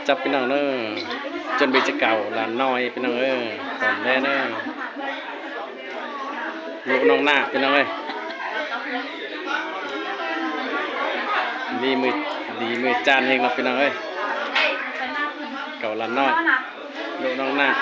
ຈັບພີ່ນ້ອງເດີ ຈົນເປັນຈະເກົ່າຫຼານນ້ອຍພີ່ນ້ອງເອີຍ ຕອນແລເດີ ລູກນ້ອງນາກພີ່ນ້ອງເອີຍ ດີມື ດີມືຈານເອງເນາະພີ່ນ້ອງເອີຍ ເກົ່າຫຼານນ້ອຍ ລູກນ້ອງນາກ.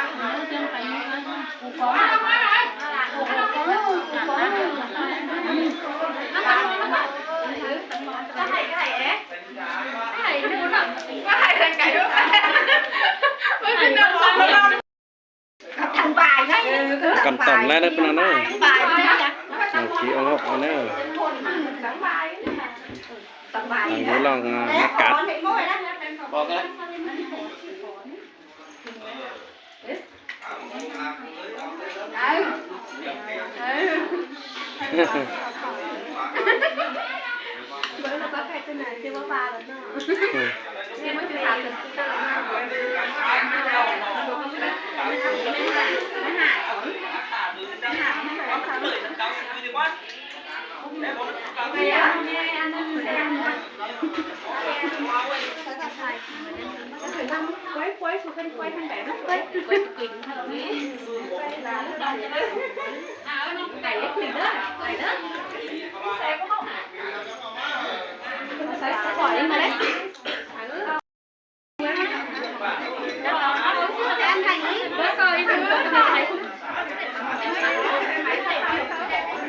ກຳຕອນແລກເດີພີ່ນ້ອງເດີ ເອົາຂີ້ອອກເອົາເດີ ເອົາຢູ່ລອງມາກັດ.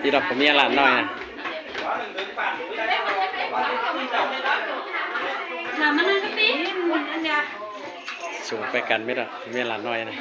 ອີດອກ ບໍ່ມີຫຼານນ້ອຍນະ. ສູງໄປກັນເບິດ ບໍ່ມີຫຼານນ້ອຍນະ.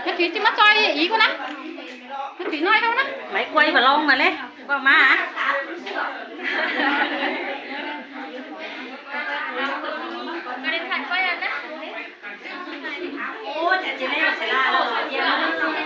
ແມ່ຕີຊິມາຊ່ອຍອີກພຸ້ນນະ ແມ່ຕີນ້ອຍເຮົານະ ໄມ້ກ້ວຍມາລອງມາເລີຍ ເວົ້າມາ ໂອ້ ຈະຊິແລ້ວຊະລາ ເອົາເອົາ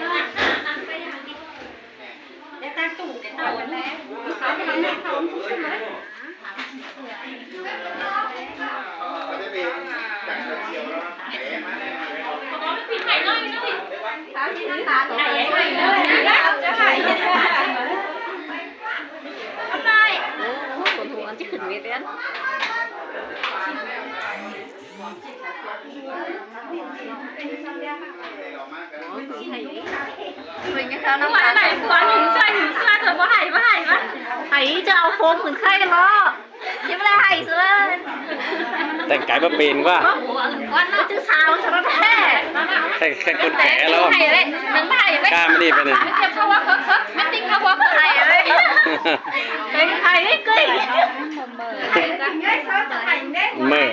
ໃຜຈະເອົາໂຟມຂຶ້ນໄຂ່ເນາະ ຍັງບໍ່ໄດ້ໃຫ້ເທື່ອ ແຕ່ງກາຍບໍ່ເປັນວ່າ ວ່າໜ້າຈະສາວຊະແທ້ ແຕ່ງ ແຕ່ງຄົນແກ່ແລ້ວ ໃຫ້ເລີຍ ມັນໃຫ້ເລີຍ ກ້າມານີ້ໄປນີ້ ເຈັບເຂົ້າຫົວເຄິກໆ ແມ່ຕິກເຂົ້າຫົວເຄິກ ໃຫ້ເລີຍ ເປັນໃຜເກີຍ ເມີ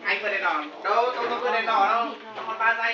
ໄອ້ເພິ່ນໄດ້ນອນ ໂຕ ໂຕ ໂຕເພິ່ນໄດ້ນອນເນາະ ມັນປາໃສ່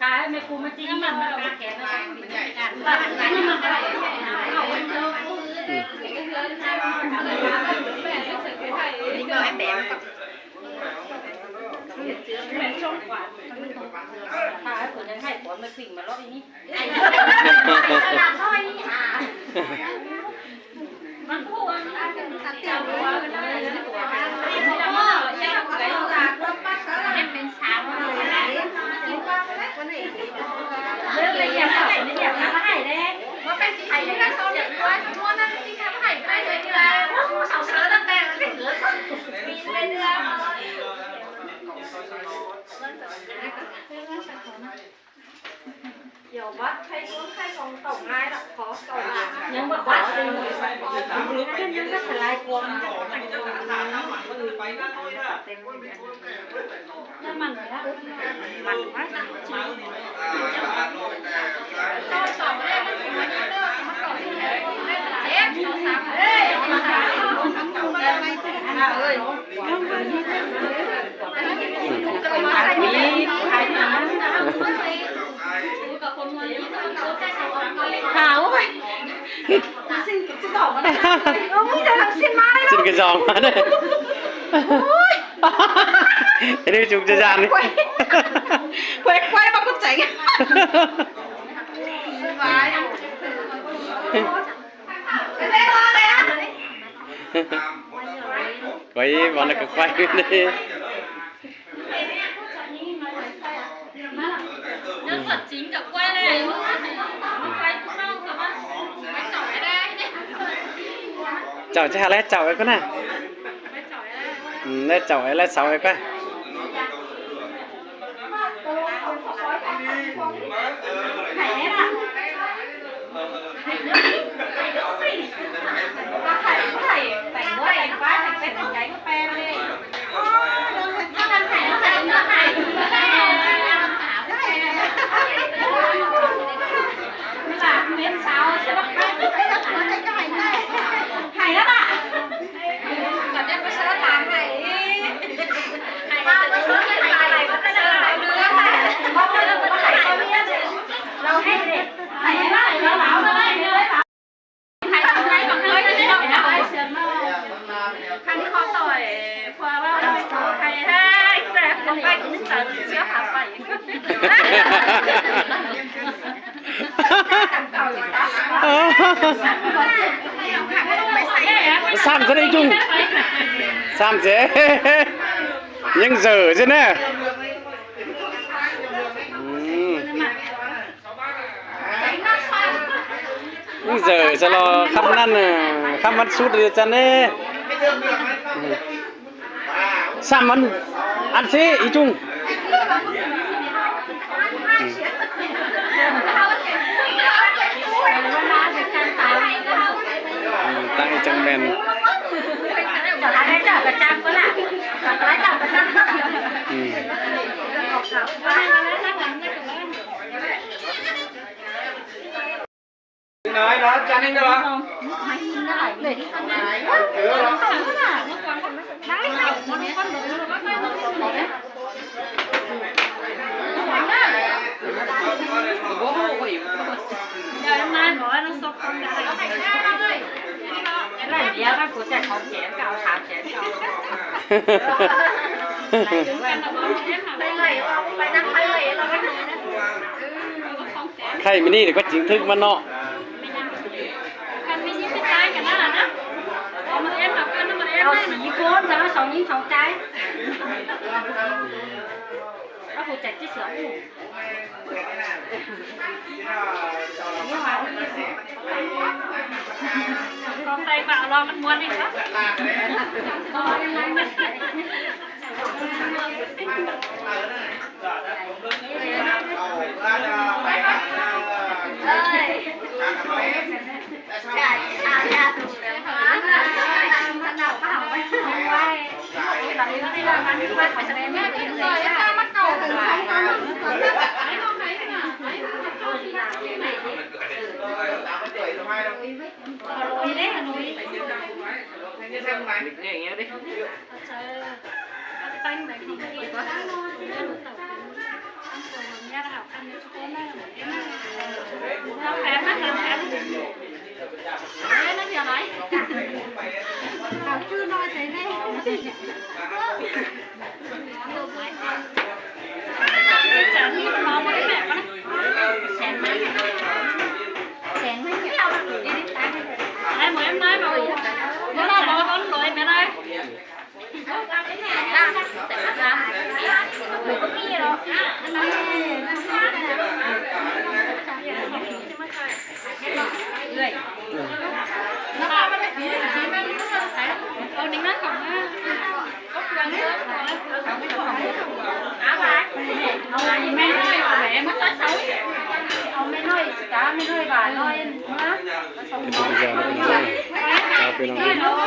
ຖ້າໃຫ້ແມ່ຄູມາຈິງ ມັນກາແຂນ ຊິນກະຈອງມາເດີ ອັນນີ້ຈຸກຈະຈານ ຄວາຍ ຄວາຍມາກຸດໃຈ ຄວາຍ ບໍ່ນະກະຄວາຍ ເຈົ້າຈະຫາແລະເຈົ້າໄວ້ກ່ອນນະ ອືມ ແລະເຈົ້າໄວ້ແລະເຊົາໄວ້ກ່ອນ. ໃຫ້ແລ້ວລະ ກໍຈະໄປເຊີຖາມໃຫ້ ໃຫ້ ຈະໄດ້ຈຸງ ສາມແສນ ຍັງເຊີຊະນະ ອືມ ຍັງເຊີຊະລໍ ຄຳນັ້ນນະ ຄຳມັນສຸດເດ ຈັນເດ ອືມ. ຊ້ຳມັນອັດເຊອີຈຸງ ອືມ ຕັ້ງອີຈັງແມ່ນ ອືມ. ໄຂ່ມື້ນີ້ກໍຈິງຖືກມັນເນາະ ເອົາສີ່ຄົນ ສອງຍິງສອງຊາຍ ເອົາຜູ້ຈັດຊິເສືອ ຂອງໄປຝາກລອງມັນມ່ວນນີ້ຫວາ. ເປັນຕົວຢ່າງເນາະ ພີ່ນ້ອງເນາະ ເອົາ ພີ່ນ້ອງເນາະ.